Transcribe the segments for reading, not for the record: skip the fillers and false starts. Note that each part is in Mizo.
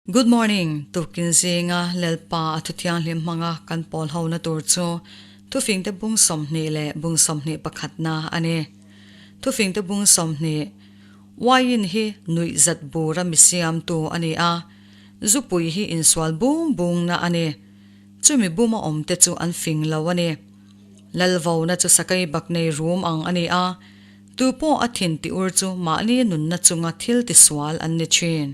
Good morning, tukin zinga Lalpa a thuthianghlim hmanga kan pawl ho na tur chu Thufingte bung 20 leh bung 21 na a ni. Thufingte bung 20, Wine hi nuih zat bura mi siamtu a ni a, zupui hi insual bung bung na a ni. Chumi buma awmte chu an fing lo a ni. Lalvona chu sakei bak nei rum ang a ni a, tu pawh a thin ti ur chu mahni nunna chunga thil tisual an ni thin.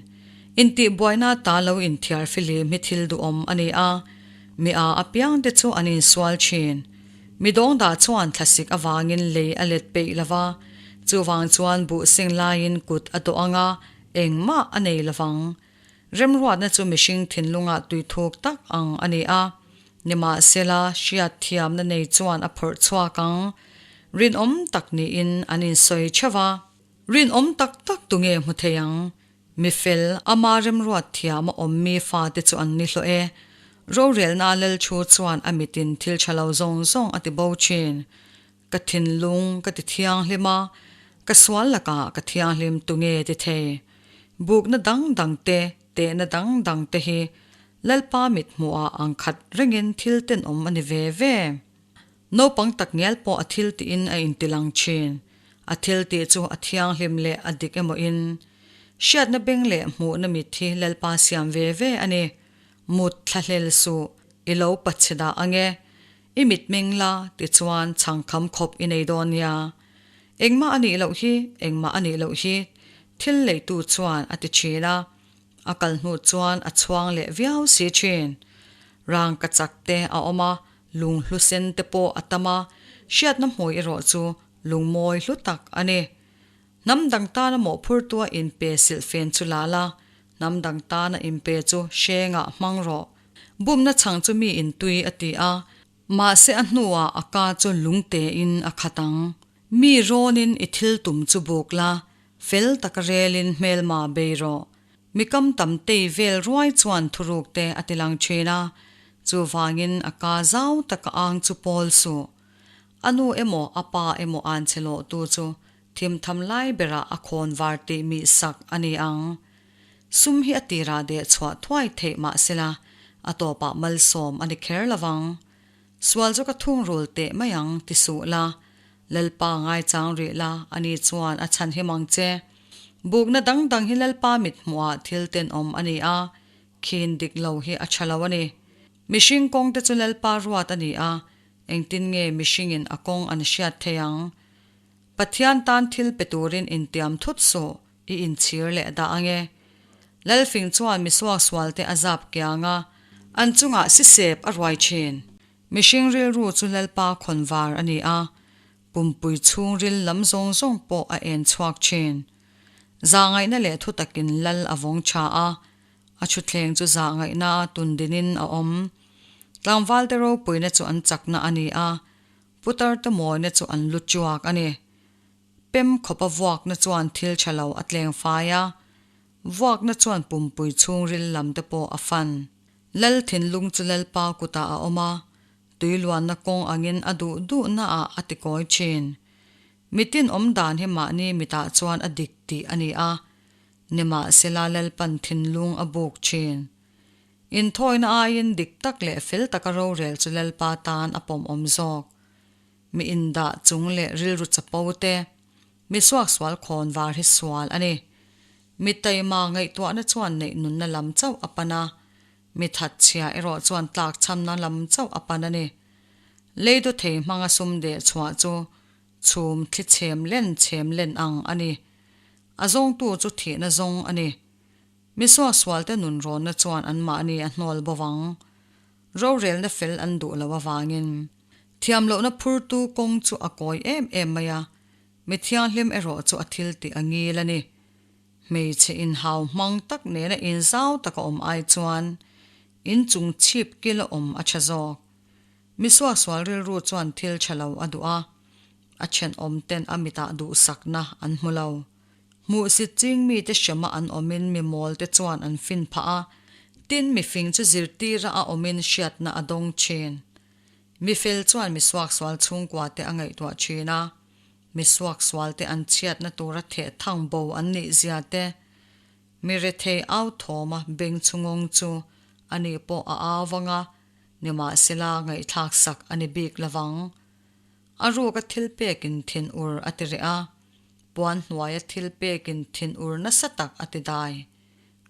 Intihbuaina ta lo inthiar fihlim hi thil duhawm a ni a, mi a apiangte chu an insual thin. Mi dawngdah chuan thlasik avangin lei a let peih lo va, chuvang chuan buh sing laiin kut a dawh ang a, engmah a nei lo vang. Remruatna chu mihring thinlungah tuithuk tak ang a ni a, nimahsela hriatthiamna nei chuan a phawrh chhuak ang. Rinawm tak niin an insawi theuh va. Rinawm tak tak tunge hmu thei ang? Mi fel, ama remruat thiam a awm mi fate chu an ni hlawh e. Rorelna lal thu chuan a mitin thil tha lo zawng zawng a ti bo thin. Ka thinlung ka ti thianghlim a, ka sual lakah ka thianghlim tunge ti thei. Bukna dang dang te, tehna dang dang te hi Lalpa mit hmuhah ang khat rengin thil tenawm a ni ve ve. Naupang takngial pawh a thil tiin a intilang thin. A thil tih chu a thianghlim leh a dik emaw in. Hriatna beng leh hmuhna mit hi Lalpa siam ve ve a ni. Mut thlahlel suh, i lo pachhe dah ang e. I mitmeng la tichuan chhangkham khawp i nei dawn nia. Engmah a nih loh hi, engmah a nih loh hi, thil leitu chuan a ti thin a. A kal hnu chuan a chhuang leh viau si thin. Rangkachak te a awm a, Lung hlu sen te pawh a tam a, hriatna hmui erawh chu lungmawi hlu tak a ni. Hnam dang tana mawhphurtua inpe silhfen chu la la, hnam dang tana inpe chu hrengah hmang rawh. Bumna chhang chu mi intui a ti a, mahse a hnuah a ka chu lungtein a khat ang. Mi rawnin i thil tum chu buk la, fel taka relin hmelma bei rawh. Mi kam tam tei vel ruai chuan thuruk te a ti lang thin a, chuvangin a ka zau taka ang chu pawl suh. A nu emaw a pa emaw an che lawh tu chu thimtham lai berah a khawn var tih mih sak a ni ang. Sum hi a tirah deh chhuah thuai theih mah sela a tawpah malsawm a ni kher lo vang. Sual chu ka thungrul teh mai ang ti suh la, Lalpa ngaichang rih la, ani chuan a chhan him ang che. Bukna dang dang hi Lalpa mit hmuhah thil tenawm a ni a, khin dik lo hi a tha lo a ni. Mihring kawng te chu Lalpa ruat a ni a, engtin nge mihringin a kawng an hriat thei ang? Pathian tan thil pe turin intiam thut suh, i inchhir leh dah ang e. Lalfing chuan misuaksualte a zap kiang a, an chungah sisep a ruai thin. Mihring rilru chu Lalpa khawnvar a ni a, pumpui chhungril lam zawng zawng pawh a en chhuak thin. Zahngaihna leh thutakin Lal a vawng tha a, a thutthleng chu zahngaihna tundinin a awm. Tlangvalte ropuina chu an chakna a ni a, putarte mawina chu an lu chuak a ni. Pem khawpa vuakna chuan thil tha lo a tleng fai a, vuakna chuan pumpui chhungril lam te pawh a fan. Lal thinlung chu Lalpa kutah a awm a, tui luanna kawng angin a duh duhnaah a tikawi thin. Mitin awm dan hi mahni mitah chuan a dik tih a ni a, nimahsela Lalpan thinlung a buk thin. Inthawina aiin dik tak leh fel taka rorel chu Lalpa tan a pawmawm zawk. Mi indah chung leh rilru chapo te, mi suaksual khawn var hi sual a ni. Mi taima ngaihtuahna chuan neih nunna lam chauh a pan a, mi thatchhia erawh chuan tlakchhamna lam chauh a pan a ni. Leido thei hmanga sum deh chhuah chu chhum thli chhem len chhem len ang a ni. A zawngtu chu thihna zawng a ni. Mi suaksualte nunrawnna chuan anmahni a hnawl bo vang. Rorelna fel an duh loh avangin. Thiam lohna phurtu kawng chu a kawi em em mai a, mi thianghlim erawh chu a thil tih a ngil a ni. Hmeichhe inhau hmang tak nena inzau taka awm ai chuan inchung chhip kila awm a tha zawk. Mi suaksual rilru chuan thil tha lo a duh a, a thenawm ten a mitah duhsakna an hmu lo. Hmuhsit ching mite hrema an awmin mi mawlte chuan an fin phah a, tin mifing chu zirtira a awmin hriatna a dawng thin. Mi fel chuan mi suaksual chhungkua te a ngaihtuah thin a, mi suaksual te an chhiatna tura theh thang bo an nih zia te. Mi rethei au thawma beng chhungawng chu ani pawh a au vang a, nimahsela ngaihthlak sak a ni bik lovang. A ruka thil pekin thinur a ti reh a, puan hnuaia thil pekin thinur nasa tak a ti dai.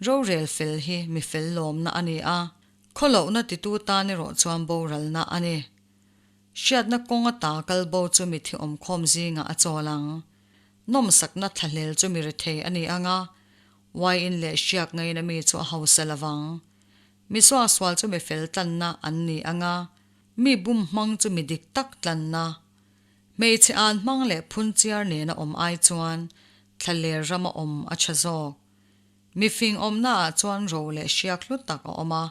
Rorel fel hi mi fel lawmna a ni a, khawlohna titu tan erawh chuan boralna a ni. Hriatna kawng ata kal bo chu mi thi awmkhawm zingah a chawl ang. Nawmsakna thlahlel chu mi rethei a ni ang a, uaiin leh hriak ngaina mi chu a hausa lovang. Mi suaksual chu mi fel tlanna an ni ang a, mi bum hmang chu mi dik tak tlanna. Hmeichhe an hmang leh phunchiar nena awm ai chuan thlaler rama awm a tha zawk. Mi fing awmnaah chuan ro leh hriak hlu tak a awm a,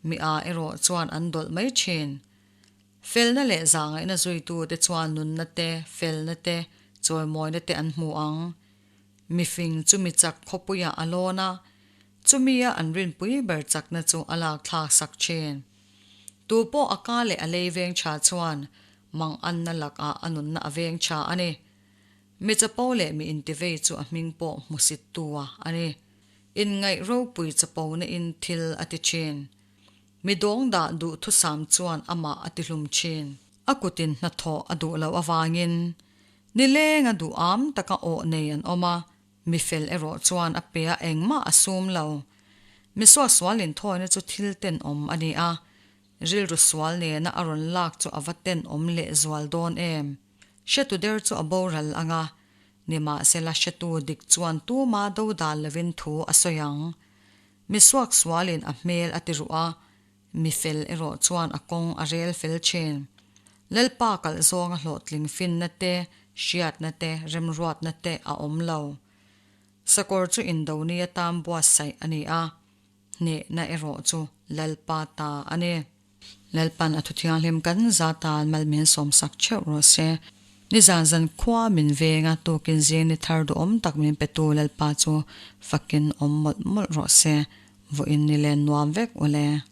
mi a erawh chuan an dawlh mai thin. Felna leh zahngaihna zuitute chuan nunna te, felna te, chawimawina te an hmu ang. Mi fing chu mi chak khawpuiah a lawn a, chumia an rinpui ber chakna chu a lak thlak sak thin. Tu pawh a ka leh a lei veng tha chuan manganna lakah a nunna a veng tha a ni. Mi chapo leh mi intivei chu a hming pawh hmusittua a ni. Inngaih ropui chapona in thil a ti thin. Mi dawng dah duhthusam chuan amah a tihlum thin. A kutin hnathawh a duh loh avangin nileng a duh am taka awh nei an awm a, mi fel erawh chuan a pe a engmah a sum lo. Mi suaksual inthawina chu thil tenawm a ni a, rilru sual nena a rawn lak chu a va tenawm lehzual dawn em? Hretu der chu a boral ang a, nimahsela hretu dik chuan tuma dodal lovin thu a sawi ang. Mi suaksualin a hmel a ti ruh a, mi fel erawh chuan a kawng a rel fel thin. Lalpa kalh zawnga hlawhtling finna te, hriatna te, remruatna te a awm lo. Sakawr chu indoni atan buatsaih a ni a, hnehna erawh chu Lalpa ta a ni. Lalpan a thuthianghlim kan za tan mal min sawmsak theuh rawh se. Nizan zan khua min veng a, tukin zing ni thar duhawm tak min petu Lalpa chu fakin awm mawlh mawlh rawh se. Vawiin ni len nuam vek ule.